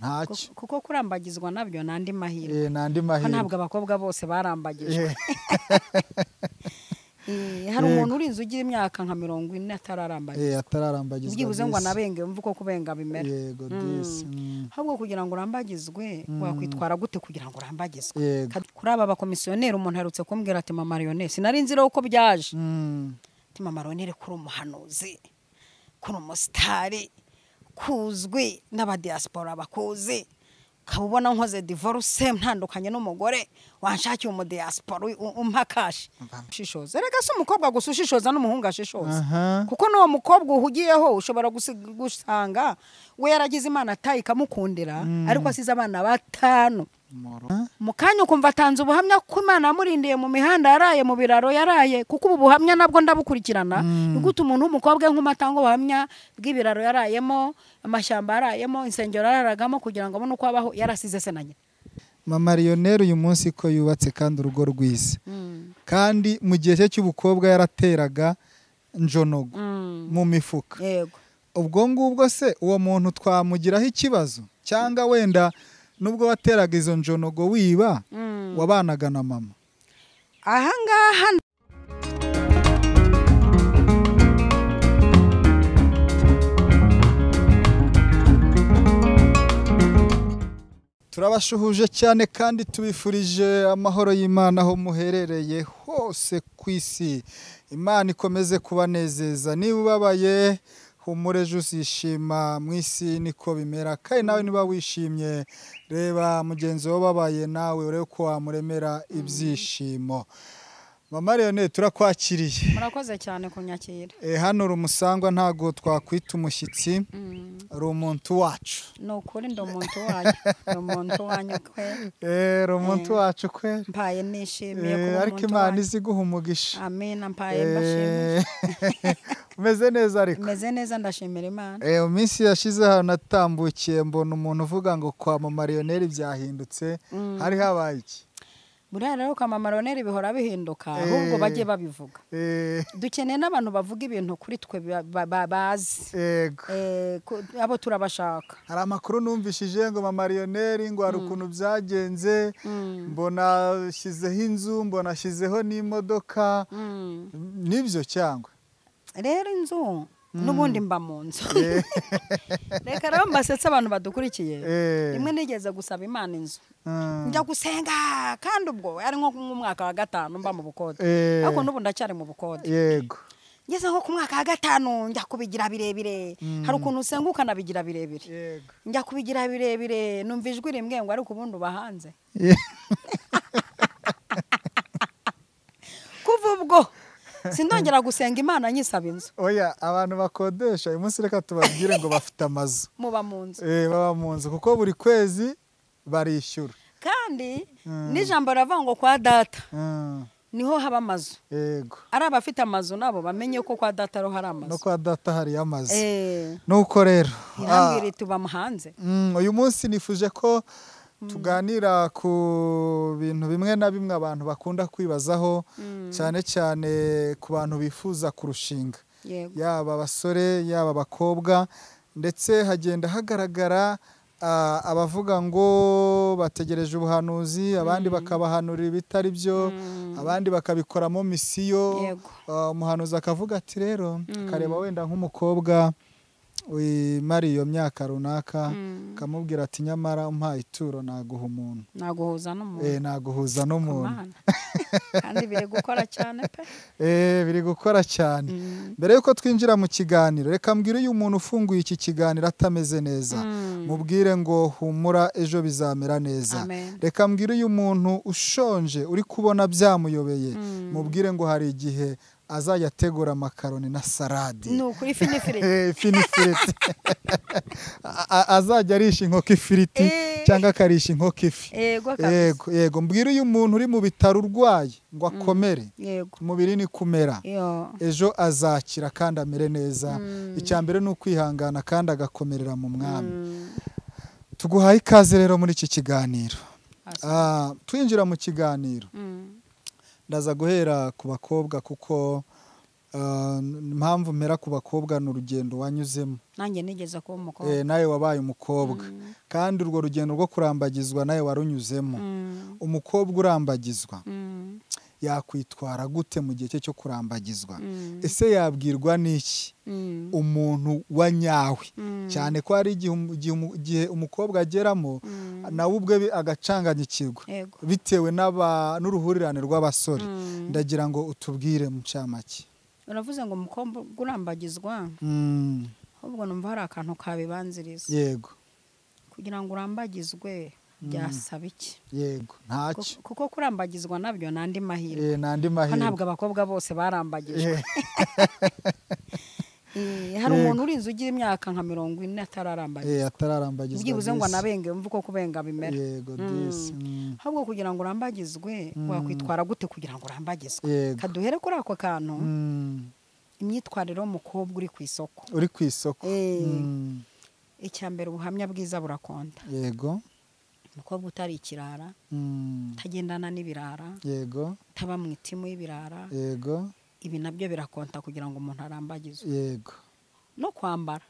Ntacyo. Kuko kurambagizwa nabyo nandi mahirwe. Nandi mahirwe. Ntabwo abakobwa bose barambagijwe. Hari umuntu urinze ugira imyaka nka 40 atararambagizwa. Atararambagizwa. Byibuze ngo anabenge umva uko kubenga bimera. Yego disi. Ahubwo kugira ngo urambagizwe wakwitwara gute kugira ngo urambagizwe? Kuri aba bakomisiyoneri umuntu aherutse kumbwira ati mama Lionel sinari nzi uko byaje. Ati mama Lionel kuri umuhanuzi, kuri umusitari, kuzwi n'abadiaspora bakuzi, ukaba ubona nkoze divorce ntandukanye n'umugore wanshakiye umudiaspora umpa cash. Ushishoza rega si umukobwa gusa ushishoza n'umuhungu ashishoza, kuko n'uwo mukobwa uhugiyeho ushobora gusanga we yaragize Imana atayi ikamukundira, ariko asize abana 5. Mu kanya ukumva atanze ubuhamya ko Imana yamurindiye mu mihanda, yaraye mu biraro, yaraye, kuko ubu buhamya nabwo ndabukurikirana. Ni gute umuntu w'umukobwa nk'umatanga ubuhamya bw'ibiraro yarayemo, amashyamba yarayemo, insengero yararagamo kugira ngo abone uko abaho, yarasize se na nyina. Mama Lionel uyu munsi ko yubatse kandi urugo rwiza, kandi mu gihe cye cy'ubukobwa yarateraga njonogo mu mifuka. Yego. Ubwo ngubwo se uwo muntu twamugiraho ikibazo, cyangwa wenda nubwo wateraga izo njonogo wiba wabanaga na mama? Ahangaha turabashuhuje cyane kandi tubifurije amahoro y'Imana aho muherereye hose ku isi. Imana ikomeze kubanezeza. Niba ubabaye humure ejo uzishima, mu isi niko bimera. Kandi nawe niba wishimye reba mugenzi wawe ubabaye nawe urebe ko wamuremera ibyishimo. Mama Lionel turakwakiriye. Murakoze cyane kunyakira. Hano uri umusangwa ntago twakwita umushyitsi, uri umuntu wacu. Ni ukuri ndi umuntu wanyu, ndi umuntu wanyu kwe. Uri umuntu wacu kwe. Mpaye nishimiye kuba umuntu. Ariko Imana iziguha umugisha. Amina, mpaye mbashimiye. Umeze neza ariko? Meze neza ndashimira Imana. Mu minsi yashize hano natambukiye mbona umuntu uvuga ngo kwa mama Lionel byahindutse, hari habaye iki? Buriya rero kwa mama Lionel bihora bihinduka, ahubwo bajye babivuga. Dukeneye n'abantu bavuga ibintu kuri twe bazi. Abo turabashaka. Hari amakuru numvishije ngo mama Lionel ngo hari ukuntu byagenze, mbona ashyizeho inzu, mbona ashyizeho n'imodoka, nibyo cyangwa? Rero inzu n'ubundi mba mu nzu. Reka rero mbasetse abantu badukurikiye. Rimwe nigeze gusaba Imana inzu, njya gusenga, kandi ubwo ari nko mu mwaka wa 5 mba mu bukode, ariko n'ubu ndacyari mu bukode. Yego. Ngeze nko ku mwaka wa 5 njya kubigira birebire. Hari ukuntu usenga ukanabigira birebire. Yego. Njya kubigira birebire numva ijwi rimwe ngo ariko ubundi uba hanze. Kuva ubwo sindongera gusenga Imana nyisaba inzu. Oya, abantu bakodesha uyu munsi reka tubabwire ngo bafite amazu. Muba mu nzu. Baba mu nzu kuko buri kwezi barishyura. Kandi n'ijambo ravuga ngo kwa data niho haba amazu. Yego. Ari abafite amazu nabo bamenye ko kwa data ro hari amazu. No kwa data hari amazu. Nuko rero irambwira tuba muhanze. Uyu munsi nifuje ko tuganira ku bintu bimwe na bimwe abantu bakunda kwibazaho, cyane cyane ku bantu bifuza kurushinga, yaba abasore yaba abakobwa, ndetse hagenda hagaragara abavuga ngo bategereje ubuhanuzi, abandi bakabahanurira ibitari byo, abandi bakabikoramo misiyo. Umuhanuzi akavuga ati rero, akareba wenda nk'umukobwa wimara iyo myaka runaka, akamubwira ati nyamara umpaye ituro naguha umuntu, naguhuza n'umuntu. Naguhuza n'umuntu. Kandi biri gukora cyane pe. Biri gukora cyane. Mbere yuko twinjira mu kiganiro, reka mbwire uyu muntu ufunguye iki kiganiro atameze neza, mubwire ngo humura ejo bizamera neza. Reka mbwire uyu muntu ushonje uri kubona byamuyobeye, mubwire ngo hari igihe azajya ategura amakaroni na salade. Ni ukuri ifi n'ifiriti. Ifi n'ifiriti. Azajya arisha inkoko ifiriti cyangwa akarisha inkoko ifi. Yego, yego. Mbwira uyu muntu uri mu bitaro urwaye ngo akomere. Umubiri ni kumera. Ejo azakira kandi amere neza. Icya mbere ni ukwihangana kandi agakomerera mu mwami. Tuguhaye ikaze rero muri iki kiganiro. Twinjira mu kiganiro. Ndaza guhera ku bakobwa kuko Impamvu mpera ku bakobwa ni urugendo wanyuzemo. Nanjye nigeze kuba umukobwa. Nawe wabaye umukobwa. Kandi urwo rugendo rwo kurambagizwa nawe warunyuzemo. Umukobwa urambagizwa yakwitwara gute mu gihe cye cyo kurambagizwa? Ese yabwirwa n'iki umuntu wa nyawe? Cyane ko hari igihe umukobwa ageramo nawe ubwe agacanganyikirwa bitewe n'uruhurirane rw'abasore. Ndagira ngo utubwire mu ncamake. Uravuze ngo umukobwa urambagizwa, ahubwo numva hari akantu kabibanziriza. Yego. Kugira ngo urambagizwe byasaba iki? Yego, ntacyo. Kuko kurambagizwa nabyo nandi mahirwe. Nandi mahirwe. Ntabwo abakobwa bose barambagijwe. Hari umuntu urinze ugira imyaka nka 40 atararambagizwa. Atararambagizwa. Byibuze ngo anabenge umva uko kubenga bimera. Yego disi. Ahubwo kugira ngo urambagizwe wakwitwara gute kugira ngo urambagizwe? Kaduhere kuri ako kantu. Imyitwarire y'umukobwa uri ku isoko. Uri ku isoko. Icya mbere ubuhamya bwiza burakonda. Yego. Umukobwa utari ikirara, utagendana n'ibirara, yego, utaba mu itimu y'ibirara, yego, ibi nabyo birakonta kugira ngo umuntu arambagizwe. Yego. No kwambara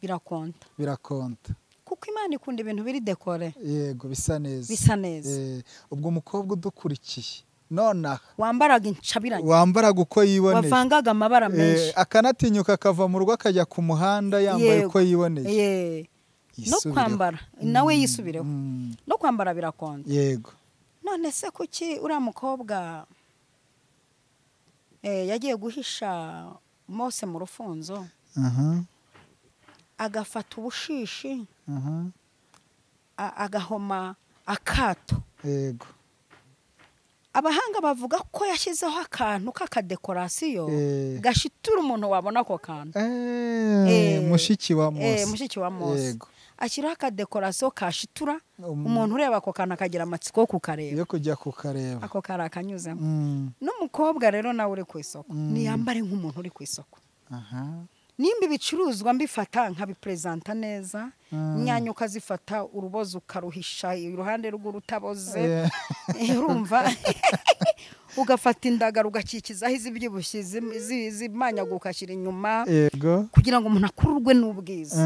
birakonta. Birakonta. Kuko Imana ikunda ibintu biri dekore. Yego, bisa neza. Bisa neza. Ubwo umukobwa udukurikiye nonaha wambaraga incabiranye, wambaraga uko yiboneye, wavangaga amabara menshi, akanatinyuka akava mu rugo akajya ku muhanda yambaye uko yiboneye. No kwambara nawe yisubireho. No kwambara birakonda. Yego. None se kuki uriya mukobwa yagiye guhisha Mose mu rufunzo, agafata ubushishi, agahoma akato. Yego. Abahanga bavuga ko yashyizeho akantu k'akadekorasiyo gashitura umuntu wabona ako kantu. Mushiki wa Mose. Mushiki wa Mose. Ashyiraho akadekorasiyo kashitura umuntu ureba ako kantu akagira amatsiko yo kukareba. Yo kujya kukareba. Ako kari akanyuzemo. N'umukobwa rero nawe uri ku isoko niyambare nk'umuntu uri ku isoko. Nimba ibicuruzwa mbifata nkabipresenta neza, inyanya ukazifata urubozo ukaruhisha iruhande rw'urutaboze, urumva ugafata indagara ugakikizaho izibyibushye zimanyaguka ugashyira inyuma. Yego. Kugira ngo umuntu akururwe n'ubwiza.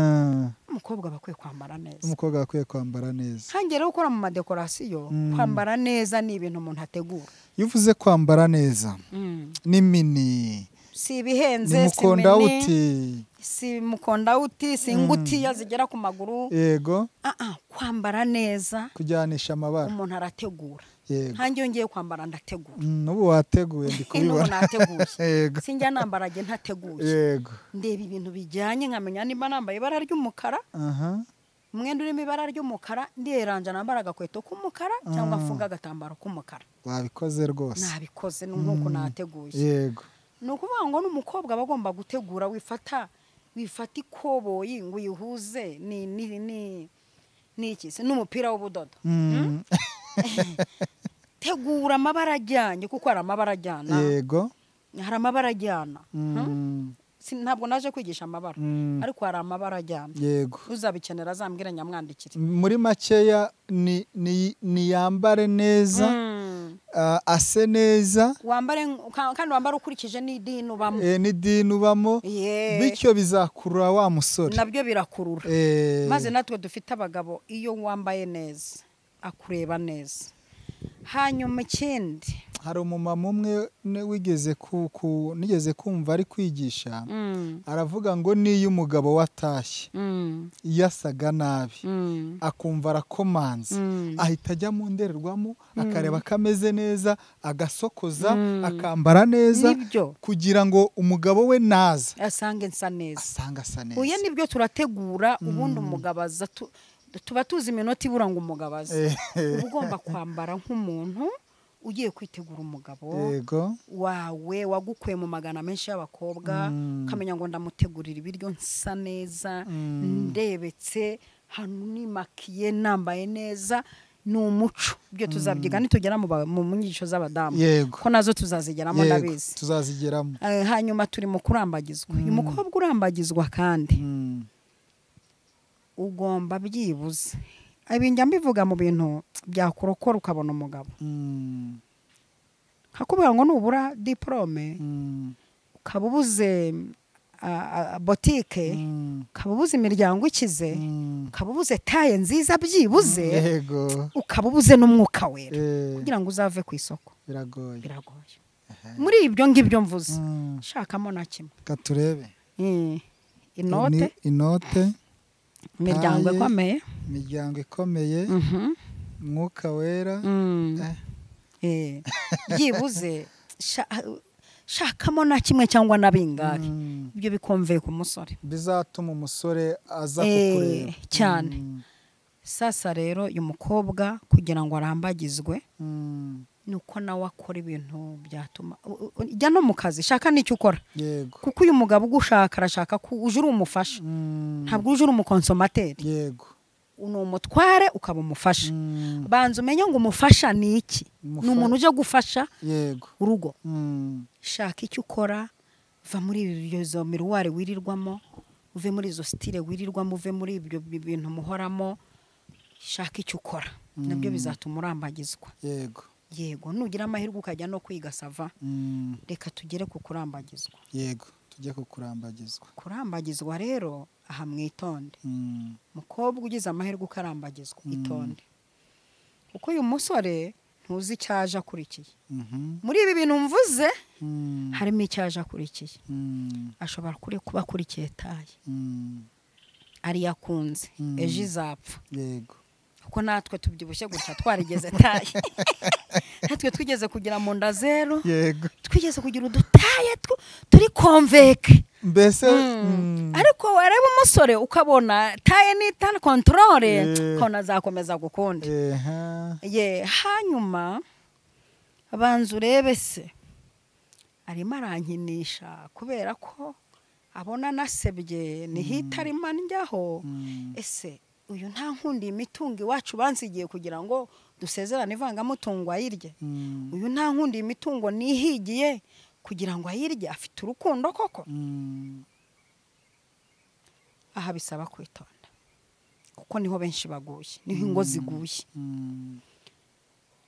Umukobwa bakwiye kwambara neza. Umukobwa bakwiye kwambara neza. Hangere gukora mu madekorasiyo, kwambara neza ni ibintu umuntu ategura. Iyo uvuze kwambara neza ni mini, si ibihenze, si mini, si mukondawuti, si ingutiya zigera ku maguru. Yego. Kwambara neza, kujyanisha amabara, umuntu arategura. Nkanjye iyo ngiye kwambara ndategura. N'ubu wateguye ndi kubibona. N'ubu nateguye. Yego. Sinjya nambara nge ntateguye. Yego. Ndeba ibintu bijyanye nkamenya niba nambaye ibara ry'umukara. Umwenda urimo ibara ry'umukara ndieranja nambara agakweto k'umukara cyangwa mfunga agatambaro k'umukara. Wabikoze rwose. Nabikoze nk'uko nateguye. Yego. Ni ukuvuga ngo n'umukobwa aba agomba gutegura, wifata ikoboyi ngo uyihuze ni iki se n'umupira w'ubudodo. Tegura amabara ajyanye kuko hari amabara ajyana. Yego. Hari amabara ajyana. Ntabwo naje kwigisha amabara, ariko hari amabara ajyana. Yego. Uzabikenera azambwira nyamwandikire. Muri makeya ni yambare neza, ase neza, wambare kandi wambare ukurikije n'idini ubamo. N'idini ubamo, bityo bizakurura wa musore. Nabyo birakurura. Maze natwe dufite abagabo iyo wambaye neza akureba neza. Hanyuma ikindi, hari umumama umwe wigeze nigeze kumva ari kwigisha, aravuga ngo niyo umugabo watashye yasaga nabi akumva arakomanze, ahita ajya mu ndorerwamo akareba ko ameze neza, agasokoza, akambara neza, kugira ngo umugabo we naza asange nsa neza. Asanga asa neza. Oya, nibyo turategura. Ubundi umugabo aza tuba tuzi iminota ibura ngo umugabo aze. Uba ugomba kwambara nk'umuntu ugiye kwitegura umugabo wawe wagukuye mu magana menshi y'abakobwa, ukamenya ngo ndamutegurira ibiryo nsa neza, ndebetse hano nimakiye, nambaye neza. Ni umuco. Ibyo tuzabyiga nitugera mu nyigisho z'abadamu, ko nazo tuzazigeramo ndabizi. Tuzazigeramo. Hanyuma turi mu kurambagizwa. Uyu mukobwa urambagizwa kandi ugomba byibuze, ibi njya mbivuga mu bintu byakurokora ukabona umugabo. Hakubwira ngo nubura diplome Ukaba ubuze botike, ukaba ubuze imiryango ikize, ukaba ubuze taye nziza byibuze, ukaba ubuze n'umwuka wera kugira ngo uzave ku isoko. Biragoye. Biragoye. Muri ibyo ngibyo mvuze shakamo na kimwe. Katurebe. Inote, inote, imiryango ikomeye, imiryango ikomeye, umwuka wera. Byibuze shakamo na kimwe cyangwa na bingahe, ibyo bikomveye ku musore, bizatuma umusore aza kukureba cyane. Sasa rero uyu mukobwa kugira ngo arambagizwe nuko nawe akora ibintu byatuma jya no mu kazi, shaka n'icyo ukora. Yego. Kuko uyu mugabo ugushaka arashaka ko uje uri umufasha, ntabwo uje uri umukonsomateri. Yego. Ni umutware ukaba umufasha. Banza umenye ngo umufasha ni iki, ni umuntu uje gufasha. Yego. Urugo. Shaka icyo ukora, va muri izo miruware wirirwamo, uve muri izo style wirirwamo, uve muri ibyo bintu muhoramo, shaka icyo ukora, nabyo bizatuma urambagizwa. Yego. Yego, nugira amahirwe ukajya no kwiga sava. Reka tugere ku kurambagizwa. Yego, tujye ku kurambagizwa. Kurambagizwa rero aha mwitonde. Mukobwa ugize amahirwe ukarambagizwa, itonde. Kuko uyu musore ntuzi icyaje akurikiye. Muri ibi bintu mvuze harimo icyaje akurikiye. Ashobora kuba akurikiye taye. Ari yakunze, ejo izapfa. Yego. Kuko natwe tubyibushye gutya twarigeze taye. Natwe twigeze kugira mu nda zero. Yego. Twigeze kugira udutaye turi konveke. Mbese ariko wareba umusore ukabona taye ni tan controle, ukabona azakomeza gukunda. Ye, hanyuma abanza urebe se arimo arankinisha kubera ko abona nasebye nihita arimo njyaho. Ese uyu nta nkundi imitungo iwacu bansigiye kugira ngo dusezerane ivangamutungo ayirye. Uyu nta nkundi imitungo nihigiye kugira ngo ayirye, afite urukundo koko. Aha bisaba kwitonda kuko niho benshi baguye, niho ingo ziguye.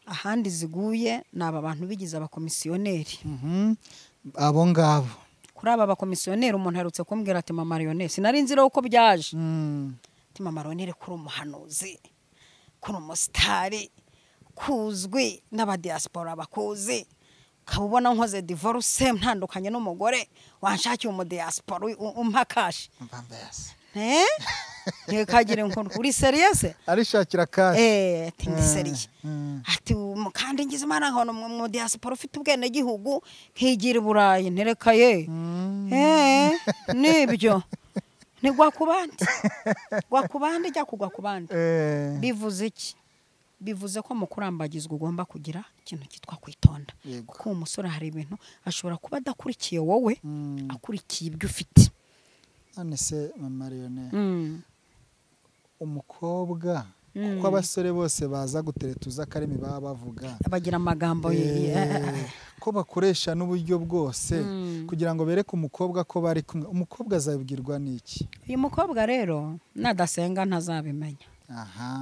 Ahandi ziguye ni aba bantu bigize abakomisiyoneri. Abo ngabo. Kuri aba bakomisiyoneri umuntu aherutse kumbwira ati mama Lionel, sinari nzi uko byaje. Ati mama Lionel, kuri umuhanuzi, kuri umusitari, kuzwi n'abadiaspora bakuzi, ukaba ubona nkoze divorce ntandukanye n'umugore wanshakiye umudiaspora umpa cash. Ntikagire inkuru, uri serious? Arishakira cash. Ati ndi serious. Ati kandi ngize Imana nkabona mu diaspora ufite ubwene gihugu nkigira i Burayi, ntereka ye. Nibyo. Ntigwa ku bandi. Gwa ku bandi jya kugwa ku bandi. Bivuze iki? Bivuze ko mu kurambagizwa ugomba kugira ikintu cyitwa kwitonda. Kuko umusore hari ibintu ashobora kuba adakurikiye wowe, akurikiye ibyo ufite. None se mama Lionel, umukobwa kuko abasore bose baza guteretuza akarimi baba bavuga, bagira amagambo ko bakoresha n'uburyo bwose kugira ngo bereke umukobwa ko bari kumwe, umukobwa azabwirwa n'iki? Uyu mukobwa rero nadasenga ntazabimenya.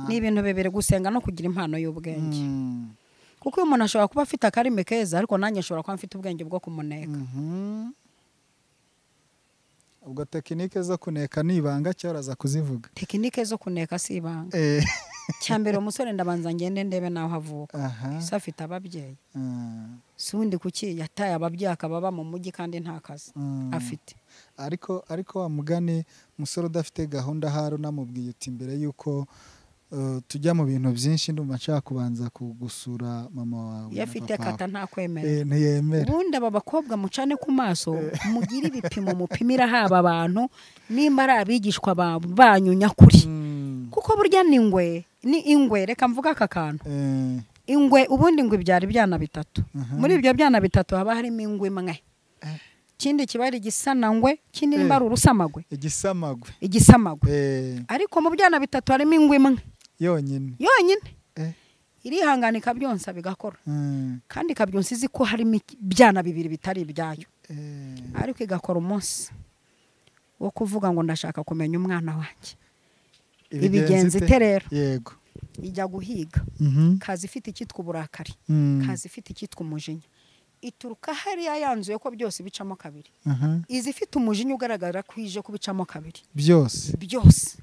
Ni ibintu bibiri, gusenga no kugira impano y'ubwenge. Kuko uyu muntu ashobora kuba afite akarimi keza, ariko nanjye ashobora kuba mfite ubwenge bwo kumuneka. Ubwo tekinike zo kuneka ni ibanga cyangwa uraza kuzivuga? Tekinike zo kuneka si ibanga. Cyambere umusore ndabanza ngende ndebe naho avuka. Ese afite ababyeyi? Si undi kuki yataye ababyeyi akaba mu mujyi kandi nta kazi afite. Ariko wa mugani umusore udafite gahunda hari unamubwiye uti mbere yuko tujya mu bintu byinshi ndumva nshaka kubanza kugusura mama wawe. Iyo afite kata ntakwemera. Ntiyemera. Ubundi aba bakobwa mucane ku maso, mugire ibipimo mupimira haba abantu nimba ari abigishwa banyu nyakuri. Kuko burya ni ingwe, ni ingwe, reka mvuga aka kantu. Ingwe ubundi ingwe ibyara ibyana bitatu. Muri ibyo byana bitatu haba harimo ingwe imwe. Kindi kiba ari igisanangwe, kindi nimba ari urusamagwe. Igisamagwe. Igisamagwe. Ariko mu byana bitatu harimo ingwe imwe. Yonyine. Yonyine. Irihangana ikabyonsa bigakora. Kandi ikabyonsa izi ko harimo ibyana bibiri bitari ibyayo. Ariko igakora umunsi wo kuvuga ngo ndashaka kumenya umwana wanjye. Ibigenza ite rero? Yego. Ijya guhiga. Kazi ifite icyitwa uburakari. Kazi ifite icyitwa umujinya. Ituruka hariya yanzuye ko byose bicamo kabiri. Izi ifite umujinya ugaragara ko ije kubicamo kabiri byose byose.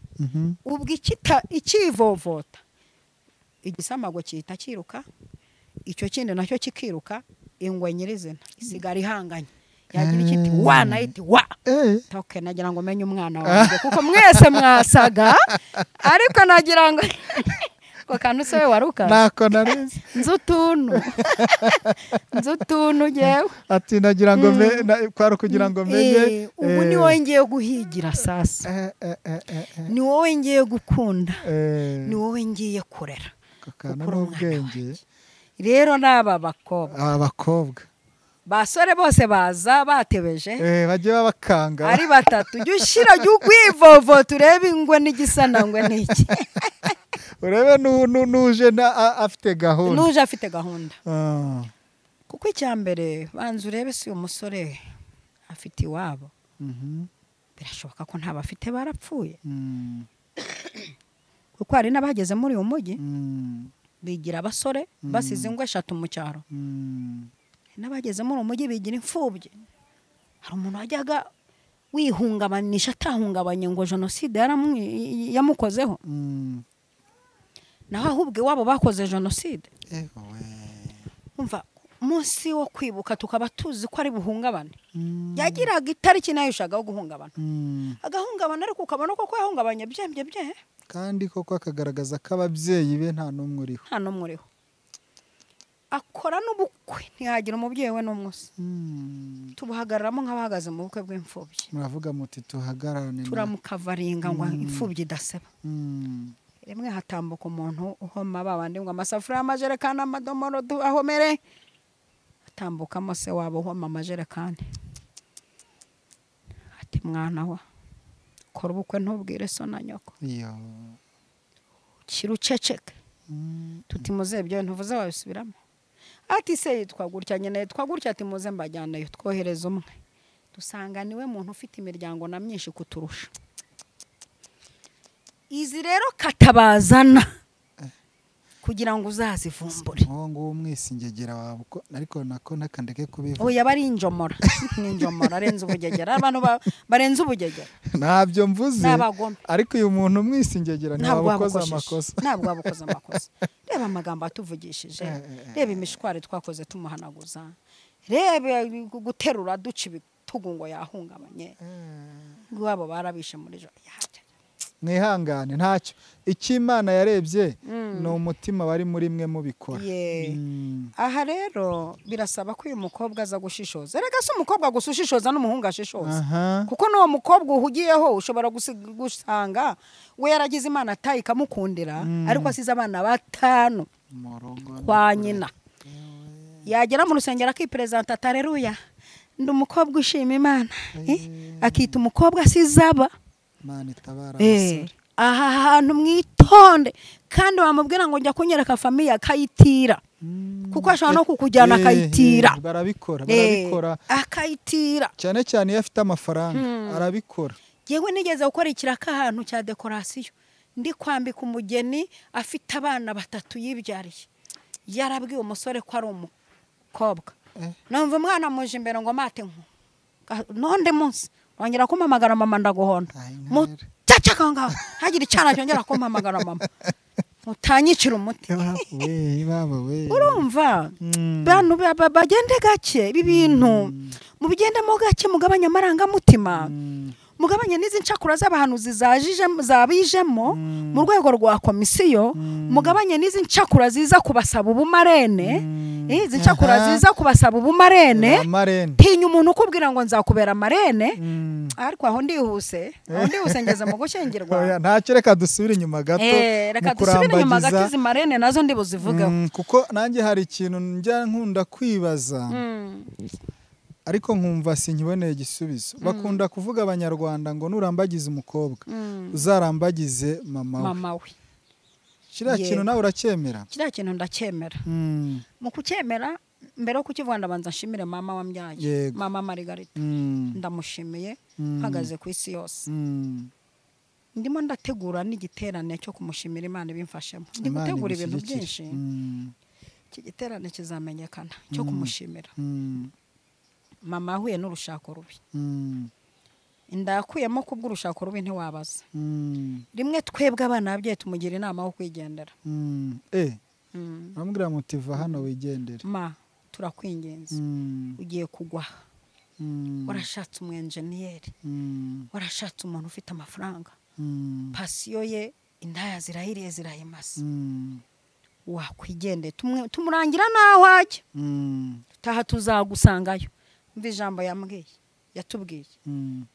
Ubwo ikivovota igisamagwe gihita kiruka, icyo kindi nacyo kikiruka, ingwe nyirizina isigara ihanganye. Yagira ikiti wa nayo iti wa. Toke nagira ngo menye umwana wanjye kuko mwese mwasaga, ariko nagira ngo ko kantu se we waruka nako narize nzi utuntu ngewe ati nagira ngo kwari kugira ngo menye. Ubu ni wowe ngiye guhigira sasa, ni wowe ngiye gukunda, ni wowe ngiye kurera. Rero n'aba bakobwa basore bose baza batebeje, bajye babakanga ari batatu. Jya ushyira jya ukwivovota urebe ingwe n'igisanangwe n'iki, urebe n'uje afite gahunda, n'uje afite gahunda. Kuko icya mbere banza urebe si uyu musore afite iwabo, birashoboka ko nta bafite barapfuye, kuko hari n'abageze muri uyu mujyi bigira abasore basize ingwe eshatu mu cyaro, n'abageze muri uyu mujyi bigira imfubyi. Hari umuntu wajyaga wihungabanisha atahungabanye ngo jenoside yamukozeho, naho ahubwo iwabo bakoze jenoside. Umva umunsi wo kwibuka tukaba tuzi ko ari buhungabane, yagiraga itariki nayo ishagaho guhungabana, agahungabana, ariko ukabona koko yahungabanye byembye bye, kandi koko akagaragaza ko ababyeyi be nta n'umwe uriho, nta n'umwe uriho. Akora n'ubukwe ntihagira umubyeyi we n'umwe. Tubuhagararamo nk'abahagaze mu bukwe bw'imfubyi. Muravuga muti tuhagararane, turamukavaringa ngo imfubyi idaseba. Rimwe hatambuka umuntu uhoma babandi ngo amasafuriya, amajerekani, amadomoro ahomere, atambukamo se wabo uhoma amajerekani. Ati mwana wa kora ubukwe ntubwire so na nyoko, kiruceceke. Tuti muze ibyo ntuvuze wabisubiramo. Ati se yitwa gutya nyine yitwa gutya, ati muze mbajyanayo. Twohereza umwe, dusanga niwe muntu ufite imiryango na myinshi kuturusha. Izi rero katabazana kugira ngo uzazivumbure. Uwo nguwo umwisingegera wawe, ariko nako nakandeke kubivuga. Oya bari injomora, ni injomora arenze ubugegera, abantu barenze ubugegera. Ntabyo mvuze, ariko uyu muntu umwisingegera ntabwo amakosa, ntabwo wabukoze amakosa. Reba amagambo atuvugishije, reba imishwari twakoze tumuhanaguza, reba guterura duca ibitugu ngo yahungabanye. Ngwabo barabishe muri jo. Mwihangane ntacyo, icyo Imana yarebye ni umutima wari muri mwe mubikora. Aha rero birasaba ko uyu mukobwa aza gushishoza. Erega si umukobwa gusa ushishoza n'umuhungu ashishoza, kuko n'uwo mukobwa uhugiyeho ushobora gusanga we yaragize Imana atayi ikamukundira, ariko asize abana batanu kwa nyina. Yagera mu rusengero akipresenta ati aleluya, ndi umukobwa ushima Imana, akita umukobwa asize aba. Aha hantu mwitonde, kandi wamubwira ngo njya kunyereka famiye akayitira, kuko ashobora no kukujyana akayitira. Barabikora, barabikora, akayitira cyane cyane iyo afite amafaranga arabikora. Yewe nigeze gukora ikiraka ahantu cya dekorasiyo, ndi kwambika umugeni afite abana batatu yibyariye, yarabwiye umusore ko ari umukobwa. Numva umwana muje imbere ngo mate nko nonde munsi wongera kumpamagara mama ndaguhonda. Mucacaka ngaho hagira icyana cyongera kumpamagara mama, mutanyicira umuti. Urumva bantu bagende gake, ibi bintu mubigendemo gake, mugabanya amarangamutima, mugabanye n'izi ncakura z'abahanuzi zabijemo mu rwego rwa komisiyo, mugabanye n'izi ncakura ziza kubasaba ubumarene, izi ncakura ziza kubasaba ubumarene. Tinya umuntu ukubwira ngo nzakubera marene, ariko aho ndihuse, aho ndihuse ngeze mu gushyingirwa. Ntacyo, reka dusubire inyuma gato, reka dusubire inyuma gato, izi marene nazo ndibuzivugeho, kuko nanjye hari ikintu njya nkunda kwibaza, ariko nkumva sinkiboneye igisubizo. Bakunda kuvuga abanyarwanda ngo nurambagize umukobwa uzarambagize mama we. Kiriya kintu nawe uracyemera? Kiriya kintu ndacyemera. Mu kucyemera mbere yo kukivuga ndabanza nshimire mama wambyaye, mama Margarita. Ndamushimiye mpagaze ku isi yose. Ndimo ndategura n'igiterane cyo kumushimira Imana ibimfashemo. Ndi gutegura ibintu byinshi. Iki giterane kizamenyekana cyo kumushimira. Mama ahuye n'urushako rubi. Inda yakuyemo kubw'urushako rubi ntiwabaza. Rimwe twebwe abana ababyeyi tumugira inama yo kwigendera. Bamubwira mutiva hano wigendere. Ma turakwinginze. Ugiye kugwa. Warashatse umu engineer. Warashatse umuntu ufite amafaranga. Pasiyo ye indaya zirahiriye zirahimasa. Wakwigendera tumurangira naho ajya. Tutaha tuzagusangayo. Umva ijambo yambwiye. Yatubwiye.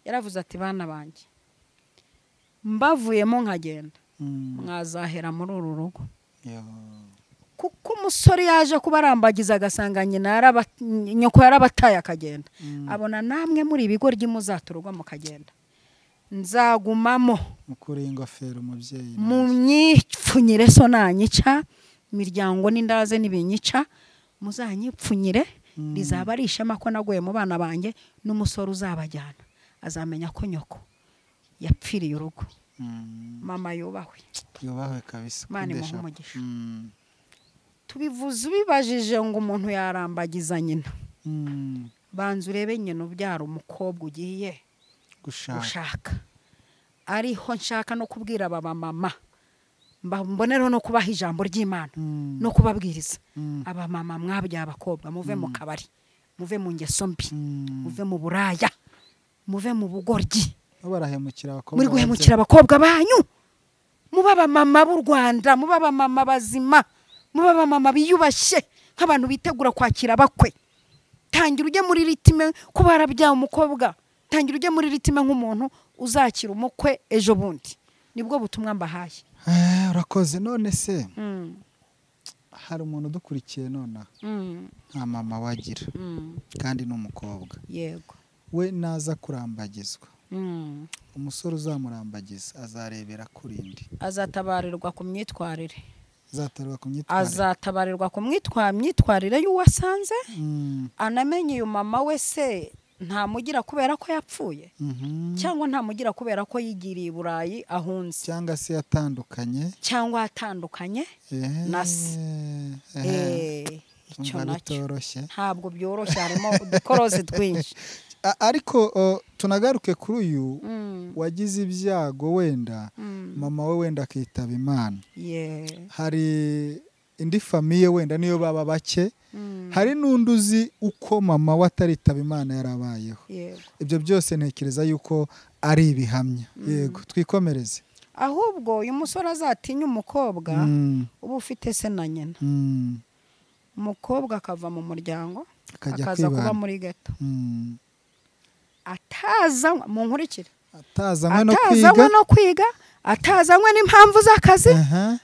Yaravuze ati bana banjye mbavuyemo nkagenda mwazahera muri uru rugo. Kuko umusore yaje kubarambagiza agasanga nyina nyoko yarabataye akagenda. Abona namwe muri ibigoryi muzaturwa mukagenda. Nzagumamo mukuri ingofero umubyeyi munyipfunyire so nanyica miryango n'indaze nibinyica muzanyipfunyire. Rizaba ari ishema ko naguye mu bana banjye n'umusore uzabajyana azamenya ko nyoko yapfiriye urugo. Mama yubahwe. Yubahwe kabisa. Imana imuhe umugisha. Tubivuze ubibajije ngo umuntu yarambagiza nyina. Banza urebe nyina ubyara umukobwa ugiye gushaka. Ariho nshaka no kubwira aba mama mboneraho no kubaha ijambo ry'Imana no kubabwiriza. Aba mama mwabya abakobwa muve mu kabari, muve mu ngeso mbi, muve mu buraya, muve mu bugoryi. Barahemukira abakobwa. Muri guhemukira abakobwa banyu. Muba abamama b'u Rwanda, muba abamama bazima, muba abamama biyubashye nk'abantu bitegura kwakira abakwe. Tangira ujye muri ritime kuba warabyaye umukobwa, tangira ujye muri ritime nk'umuntu uzakira umukwe ejo bundi. Nibwo butumwa mbahaye. Urakoze. None se hari umuntu udukurikiye nona nta mama wagira kandi n'umukobwa. Yego. We naza kurambagizwa. Umusore uzamurambagiza azarebera kurindi. Azatabarirwa ku myitwarire. Azatabarirwa ku myitwarire y'uwasanze. Anamenye uyu mama we se ntamugira kubera ko yapfuye cyangwa ntamugira kubera ko yigiriye i Burayi ahunze cyangwa se yatandukanye cyangwa atandukanye na se. Icyo nacyo ntabwo byoroshye, harimo udukorozi twinshi. Ariko tunagaruke kuri uyu wagize ibyago wenda mama we wenda akitaba Imana. Hari indi famiye wenda niyo baba bake, hari n'undi uzi uko mama we ataritaba Imana yarabayeho. Ibyo byose ntekereza yuko ari ibihamya. Yego, twikomereze. Ahubwo uyu musore azatinya umukobwa uba ufite se na nyina. Umukobwa akava mu muryango akaza kuba muri ghetto. Atazanywe mu nkurikire, atazanywe no kwiga, atazanywe n'impamvu z'akazi,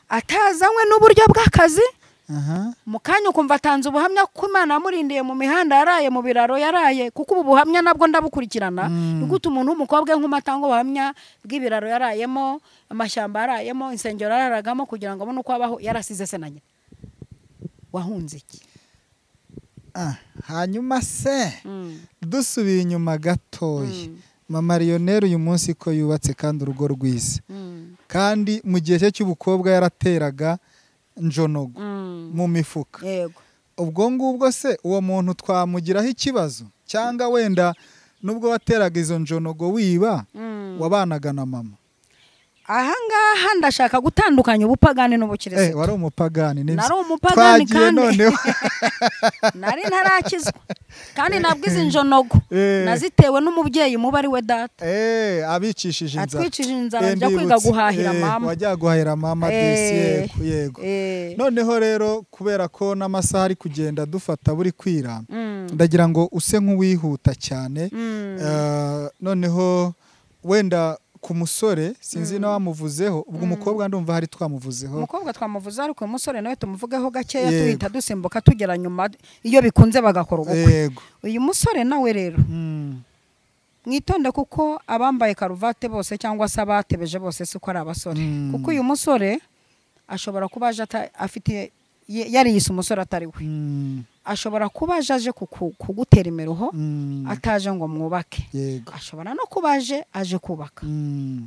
atazanywe n'uburyo bw'akazi. Mu kanya ukumva atanze ubuhamya ko Imana yamurindiye mu mihanda, yaraye mu biraro, yaraye kuko ubu buhamya nabwo ndabukurikirana. Ni gute umuntu w'umukobwa nk'uma atanga ubuhamya bw'ibiraro yarayemo, amashyamba yarayemo, insengero yararagamo kugira ngo abone uko abaho, yarasize se na nyina. Wahunze iki? Hanyuma se dusubiye inyuma gatoya, mama Lionel uyu munsi ko yubatse kandi urugo rwiza, kandi mu gihe cye cy'ubukobwa yarateraga njonogo mu mifuka. Yego. Ubwo ngubwo se uwo muntu twamugiraho ikibazo cyangwa wenda nubwo wateraga izo njonogo wiba wabanaga na mama? Ahangaha ndashaka gutandukanya ubupagani n'ubukirisitu. Wari umupagani nibyo. Nari umupagani kandi nari ntarakizwa kandi nabwo izi njonogo nazitewe n'umubyeyi muba ari we data. Abicishije inzara. Atwicishije inzara njya kwiga guhahira mama. Wajya guhahira mama disi. Yego. Noneho rero kubera ko n'amasaha ari kugenda dufata buri kwira, ndagira ngo use nk'uwihuta cyane. Noneho wenda ku musore sinzi na wamuvuzeho, ubwo umukobwa ndumva hari twamuvuzeho. Umukobwa twamuvuze ariko umusore nawe tumuvugeho gakeya tuhita dusimbuka tugera nyuma iyo bikunze bagakora ubukwe. Uyu musore nawe rero mwitonde kuko abambaye karuvate bose cyangwa se abatebeje bose siko ari abasore. Kuko uyu musore ashobora kuba aje afite yariyise umusore atari we. Ashobora kuba aje kugutera imiruho ataje ngo mwubake. Ashobora no kuba aje kubaka.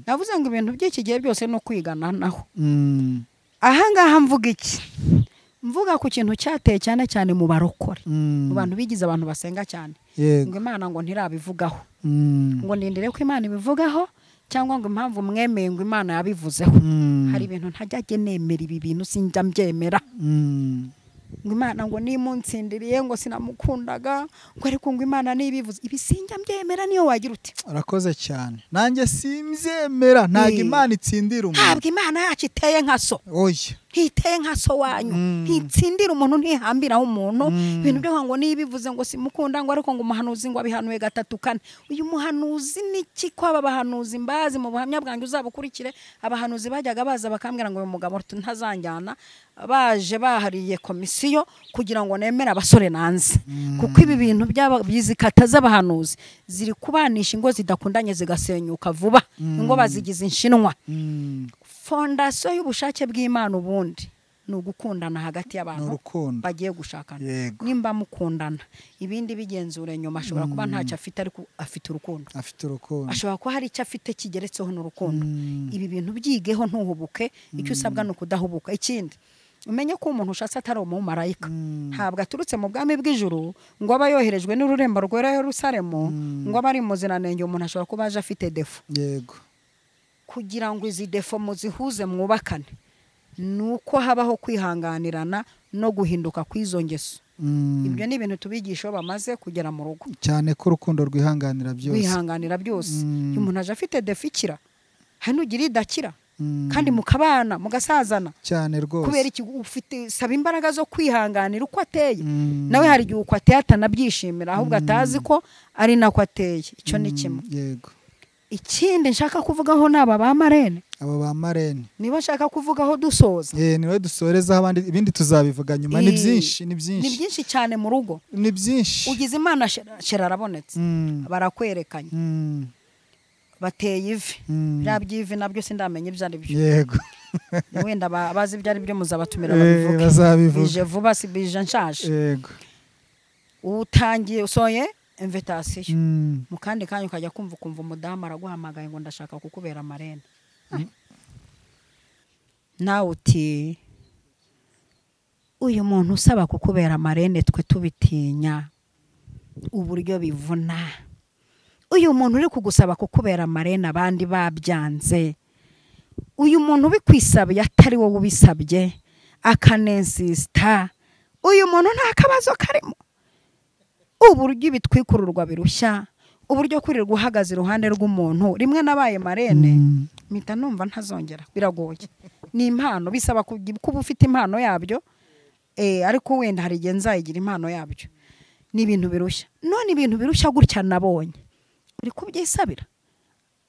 Navuze ngo ibintu by'iki gihe byose no kwigana naho. Ahangaha mvuga iki? Mvuga ku kintu cyateye cyane cyane mu barokore, mu bantu bigize abantu basenga cyane, ngo Imana ngo ntirabivugaho, ngo ndindire ko Imana ibivugaho, cyangwa ngo impamvu mwemeye ngo Imana yabivuzeho. Hari ibintu ntajya nemera, ibi bintu sinjya mbyemera. Ngo Imana ngo nimunsindiriye ngo sinamukundaga, ngo ariko ngo Imana nibivuze, ibi sinjya mbyemera. Niyo wagira uti urakoze cyane, nanjye simbyemera. Ntabwo Imana itsindira umuntu, ntabwo Imana yacu iteye nka so. Oya, ntiteye nka so wanyu, ntitsindira umuntu, ntihambiraho umuntu. Ibintu byo ngo nibivuze ngo simukunda, ngo ariko ngo umuhanuzi ngo abihanuye 3 4. Uyu muhanuzi niki? Ko aba bahanuzi mbazi mu buhamya bwanjye uzabukurikire, abahanuzi bajyaga baza bakambwira ngo uyu mugabo ntazanjyana, baje bahariye komisiyo kugira ngo nemere abasore nanze. Kuko ibi bintu by'izikata z'abahanuzi ziri kubanisha ingo zidakundanye zigasenyuka vuba, ingo bazigize inshinwa. Fondasiyo y'ubushake bw'Imana ubundi ni ugukundana hagati y'abantu bagiye gushakana. Nimba mukundana, ibindi bigenzure nyuma. Ashobora kuba ntacyo afite ariko afite urukundo, afite urukundo. Ashobora kuba hari icyo afite kigeretseho n'urukundo. Ibi bintu byigeho, ntuhubuke. Icyo usabwa ni ukudahubuka. Ikindi, umenye ko umuntu ushatse atari umumarayika, ntabwo aturutse mu bwami bw'ijuru ngo aba yoherejwe n'ururembo rwera Yerusalemu, ngo aba ari muziranenge. Umuntu ashobora kuba aje afite defo. Yego. Kugira ngo izi defo muzihuze mwubakane, nuko habaho kwihanganirana no guhinduka kw'izo ngeso. Ibyo ni ibintu tubigisha iyo bamaze kugera mu rugo, cyane ko urukundo rwihanganira byose, rwihanganira byose. Iyo umuntu aje afite defo ikira, hari n'ugira idakira, kandi mukabana mugasazana cyane rwose. Kubera iki? Ufite saba imbaraga zo kwihanganira uko ateye. Nawe hari igihe uko ateye atanabyishimira, ahubwo atazi ko ari nako ateye. Icyo ni kimwe. Yego. Ikindi nshaka kuvugaho naba ba marene. Abo ba marene niba nshaka kuvugaho dusoza. Niwe dusoreza abandi, ibindi tuzabivuga nyuma. Ni byinshi, ni byinshi, ni byinshi cyane mu rugo, ni byinshi. Ugize Imana shera arabonetse, barakwerekanye, bateye ivi. Bya by'ivi nabyo sindamenye ibyo ari byo. Yego. Wenda abazi ibyo ari byo muzabatumira babivuge. Bije vuba si bije nshaje. Yego. Utangiye usoye invitation, mu kandi kanya ukajya kumva ukumva umudamu araguhamagaye ngo ndashaka kukubera marene. Nawe uti uyu muntu usaba kukubera marene twe tubitinya uburyo bivuna. Uyu muntu uri kugusaba kukubera marene abandi babyanze, uyu muntu ubikwisabiye atari wowe ubisabye akanensista, uyu muntu nta kabazo karimo. Uburyo ibitwikururwa birushya, uburyo kurirwa uhagaze iruhande rw'umuntu. Rimwe nabaye marene mpita numva ntazongera, biragoye. Ni impano, bisaba kuba ufite impano yabyo, ariko wenda hari igihe nzayigira impano yabyo. Ni ibintu birushya. None ibintu birushya gutya nabonye uri kubyisabira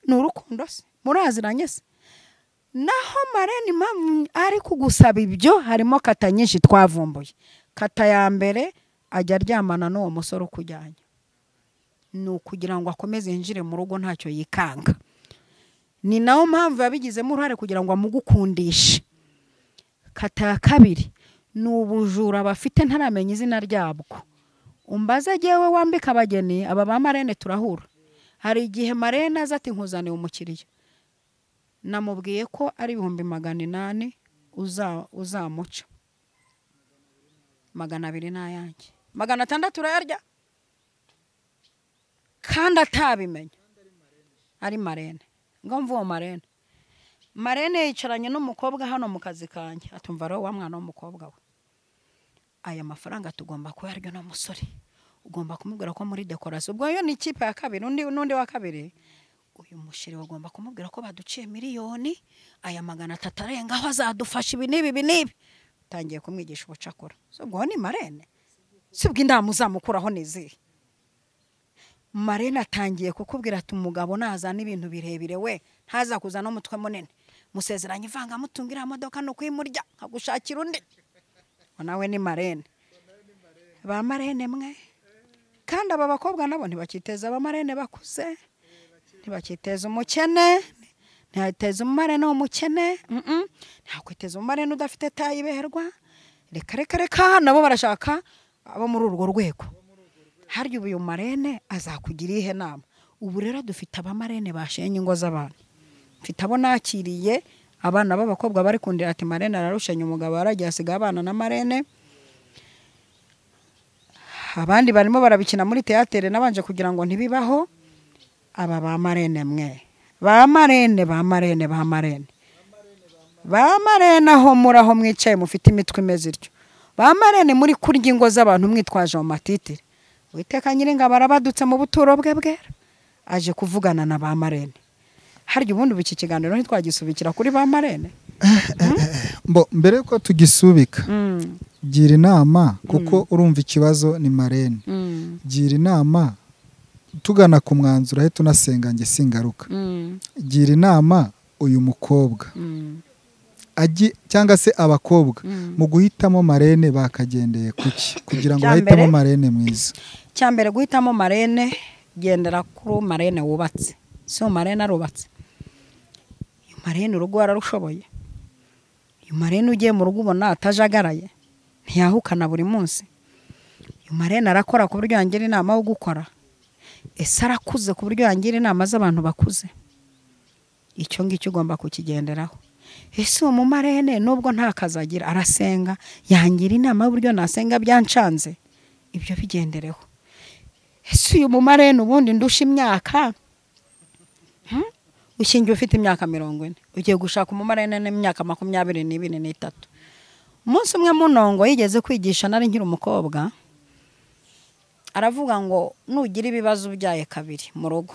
ni urukundo se? Muraziranye se? Naho marene impamvu ari kugusaba ibyo, harimo kata nyinshi twavumbuye. Kata ya mbere, ajya aryamana n'uwo musore ukujyanye, ni ukugira ngo akomeze yinjire mu rugo ntacyo yikanga. Ni nawo mpamvu yabigizemo uruhare kugira ngo amugukundishe. Kata ya kabiri ni ubujura bafite ntaramenya izina ryabwo. Umbaze jyewe wambika abageni, aba ba marene turahura. Hari igihe marene aza ati nkuzaniye umukiriya, namubwiye ko ari 800,000 uzamuca, 200 n'ayanjye, 600 urayarya, kandi atabimenya ari marene. Ngo mvuwo marene, marene yicaranye n'umukobwa hano mu kazi kanjye, atumva rero wa mwana w'umukobwa we, aya mafaranga tugomba kuyarya no musore, ugomba kumubwira ko muri decoration. Ubwo yo ni ikipe ya kabiri, n'undi wa kabiri, uyu mushiri bagomba kumubwira ko baduciye miliyoni, aya 300 arengaho azadufasha ibi n'ibi ibi n'ibi. Tangiye kumwigisha ubucakura. So ubwo ni marene, sibwo indamu uzamukuraho nizihe? Marene atangiye kukubwira ati umugabo nazana ibintu birebire we, ntaza kuzana umutwe munini, musezeranye ivanga mutungira imodoka no kwimurya nkagushakira undi. Nawe ni marene. Ba marene mwe. Kandi aba bakobwa nabo ntibakiteza aba marene bakuze, ntibakiteza umukene, ntiteza umarene w'umukene, ntakwiteza umarene udafite tayiberwa. Reka reka reka, nabo barashaka abo muri urwo rwego. Harya ubu uyu marene azakugira ihe nama? Ubu rero dufite abamarene bashenye ingo z'abantu. Mfite abo nakiriye Abana b'abakobwa bari kundira ati marene ararushanye, umugabo yaragiye asiga abana na marene. Abandi barimo barabikina muri teatere nabanje kugira ngo ntibibaho. Aba ba marene mwe, ba marene, ba marene, ba marene, ba marene, aho muri aho mwicaye mufite imitwe imeze ityo, ba marene muri kurya ingo z'abantu mwitwaje mu matitire. Uwiteka Nyiringabo arabadutse mu buturo bwe bwera, aje kuvugana na ba marene. Harya ubundi iki kiganiro ntitwagisubikira kuri ba marene? Mbo mbere yuko tugisubika, gira inama, kuko urumva ikibazo ni marene. Gira inama tugana ku mwanzuro ahe tunasenga nge singaruka. Gira inama uyu mukobwa cyangwa se abakobwa mu guhitamo marene bakagendeye kuki kugira ngo bahitemo marene mwiza? Cyambere guhitamo marene, gendera kuri marene wubatse. Si marene arubatse, marene urugo ararushoboye. Uyu marene ugiye mu rugo ubona atajagaraye, ntiyahukana buri munsi. Uyu marene arakora ku buryo yangira inama yo gukora. Ese arakuze ku buryo yangira inama z'abantu bakuze? Icyo ngicyo ugomba kukigenderaho. Ese uwo mumarene nubwo nta kazagira arasenga, yangira inama y'uburyo nasenga byancanze? Ibyo bigendereho. Ese uyu mumarene ubundi ndusha imyaka? Ushingiye ufite imyaka 40, ugiye gushaka umumarene n'imyaka 22 n'itatu. Umunsi umwe Munongo yigeze kwigisha, nari nkiri umukobwa, aravuga ngo nugira ibibazo ubyaye kabiri mu rugo,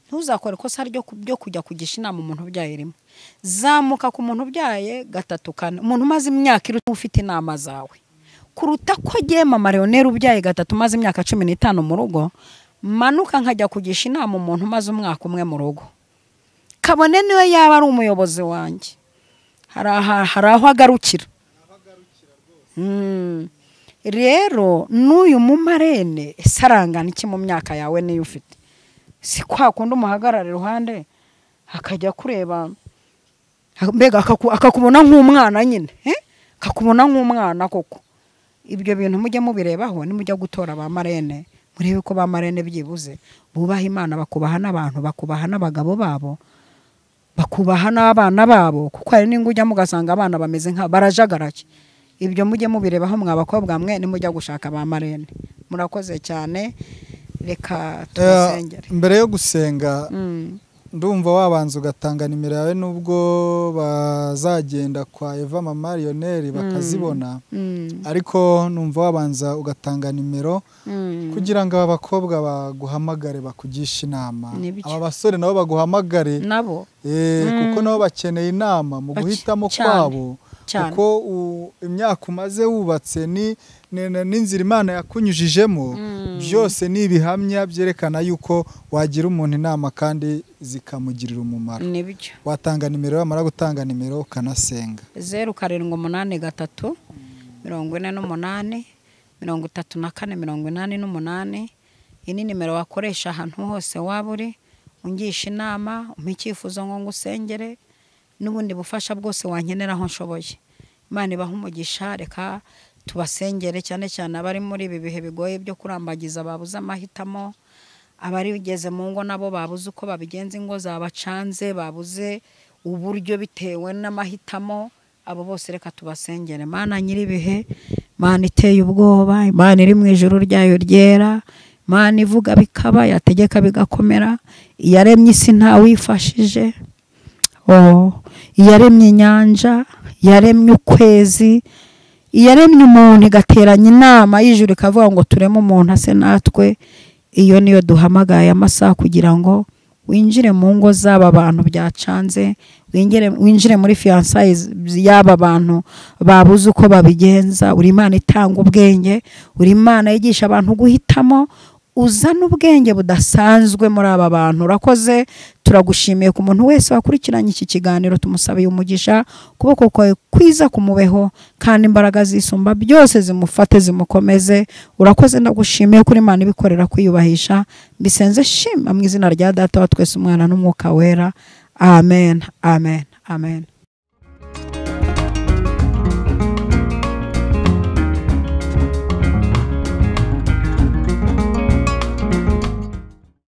ntuzakore ikosa ryo kujya kugisha inama umuntu ubyaye rimwe. Zamuka ku muntu ubyaye gatatu kane, umuntu umaze imyaka iruta ufite inama zawe, kuruta ko agiye mama Leonel ubyaye gatatu umaze imyaka 15 mu rugo, manuka nkajya kugisha inama umuntu umaze umwaka umwe mu rugo, kabone niwe yaba ari umuyobozi wanjye. Hari aho agarukira. Rero n'uyu mumarene ese arangana iki mu myaka yawe niyo ufite? Si kwa kundi umuhagarara iruhande akajya kureba, mbega akakubona nk'umwana nyine, akakubona nk'umwana koko. Ibyo bintu mujye mubirebaho nimujya gutora ba marene, murebe ko ba marene byibuze bubaha Imana, bakubaha n'abantu, bakubaha n'abagabo babo, bakubaha n'abana babo, kuko hari n'ingo ujya mugasanga abana bameze nka barajagaraye. Ibyo mujye mubirebaho mwa bakobwa mwe nimujya gushaka ba marene. Murakoze cyane, reka tubasengere. Mbere yo gusenga ndumva wabanza ugatanga nimero yawe, nubwo bazagenda kwa Eva Mama Lionel bakazibona, ariko numva wabanza ugatanga nimero kugira ngo aba bakobwa baguhamagare bakugisha inama, aba basore nabo baguhamagare nabo, kuko nabo bakeneye inama mu guhitamo kwabo, kuko imyaka umaze wubatse ni n'inzira Imana yakunyujijemo, byose ni ibihamya byerekana yuko wagira umuntu inama kandi zikamugirira umumaro. Watanga nimero, wamara gutanga nimero ukanasenga. 0783 48 34 88. Iyi ni nimero wakoresha ahantu hose waba uri, ungisha inama, umpa icyifuzo ngo ngusengere, n'ubundi bufasha bwose wankenera aho nshoboye. Imana ibahe umugisha. Reka tubasengere cyane cyane abari muri ibi bihe bigoye byo kurambagiza, babuze amahitamo, abarigeze mu ngo nabo babuze uko babigenza, ingo zabacanze, babuze uburyo bitewe n'amahitamo. Abo bose reka tubasengere. Mana nyiribihe, Mana iteye ubwoba, Imana iri mu ijuru ryayo ryera, Mana ivuga bikaba, yategeka bigakomera, iyaremye isi ntawifashije, iyaremye inyanja, yaremye ukwezi, iyaremye umuntu igateranya inama y'ijuru ikavuga ngo tureme umuntu ase natwe. Iyo niyo duhamagaye amasaha kugira ngo winjire mu ngo z'aba bantu byacanze, winjire muri fiançailles y'aba bantu babuze uko babigenza. Uri Imana itanga ubwenge, uri Imana yigisha abantu guhitamo, uzana ubwenge budasanzwe muri aba bantu. Urakoze, turagushimiye ku muntu wese wakurikiranye iki kiganiro, tumusabiye umugisha, ukuboko kwawe kwiza kumubeho, kandi imbaraga zisumba byose zimufate zimukomeze. Urakoze, ndagushimiye kuri Imana ibikorera kwiyubahisha. Mbisenze shima mu izina rya Data wa twese, Umwana n'Umwuka Wera. Amen, amen, amen.